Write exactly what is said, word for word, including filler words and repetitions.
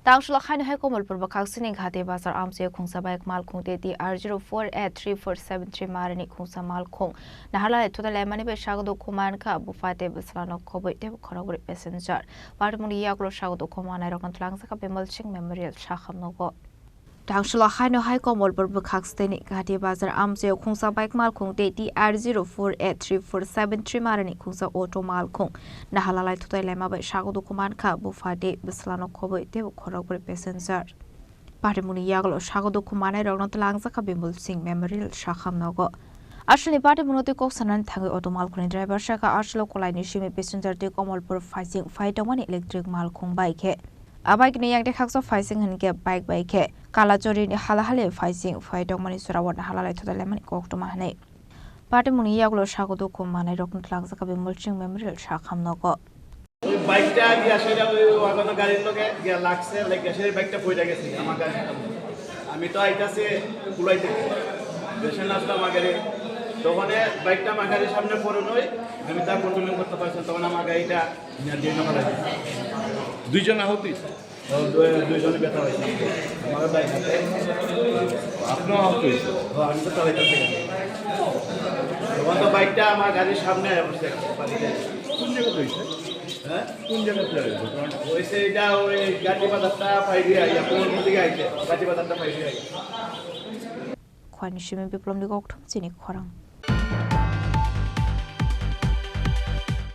Tangshulok haino hai Komolpur bwkhaksini Ghati Bazar amchio khungsa bike malkhung tei T R zero four eight three four seven three marini khungsa malkhung naharlai thutai laimani bai sago dukhu mankha bupha tei bwsla nok khobwi tei khorokbrwi passenger. Patimungni yagulo sago dukhu manairokno twlangjak Bimal Singh Memorial sakhamnogo. Tangshulok haino hai Komolpur bwkhaksini Ghati Bazar amchio khungsa bike malkhung tei T R zero four eight three four seven three marini khungsa auto malkhung naharlai thutai laima bai sago dukhu mankha bupha tei bwsla nok khobwi tei khorokbrwi passenger. Patimungni yagulo sago dukhu manairokno twlangjak Bimal Singh Memorial sakhamnogo. Aswlni patimungno twi kok sanani thangwi auto malkhungni driver sakha aswlok kolaini simi passenger twi Komolpur phaising phai tongmani electric malkhung bai khe. A bike ni yang tei khaksa phaising hinkhe bike bai khe Kalachorini hala hali phaising phai tongmani jorao naharlai thutai laimani koktwma hinwi. Patimungni yagulo sago dukhu manairokno twlangjak Bimal Singh Memorial sakhamnogo. ওই বাইকটা গিয়া সেটা ওই ওখানে গাড়ির লগে গিয়া লাগছে, লাগে সেই বাইকটা পড়ে গেছে আমার গাড়ির সামনে। আমি তো আইতাছি কুলাইতে, পেছনে আসলো আমার গাড়ি, তখন বাইকটা আমার গাড়ির সামনে পড়ে নই, আমি তা কন্ট্রোলিং করতে পারছি না, তখন আমার গাড়িটা নিয়ে দিয়ে নেওয়া লাগে। দুইজন আহত হয়েছে? ও, দুই-, দুইজনে ব্যথা হয়েছে। আমারও তাই হয়েছে। আপনিও আহত হয়েছে? ও, আমি তো টয়লেট থেকে। তখন তো বাইকটা আমার গাড়ির সামনে আয়া পড়ছে। কোন জায়গাতে হয়েছে? হ্যাঁ? কোন জায়গাতে হয়েছে? ওই সে এটা ওই গান্ধী বাজারটা পাইরিয়া, ইয়া, কোন দিকে আইছে? গান্ধী বাজারটা pyorrhea. Khwani simi Biplomni kokthum chini khorang.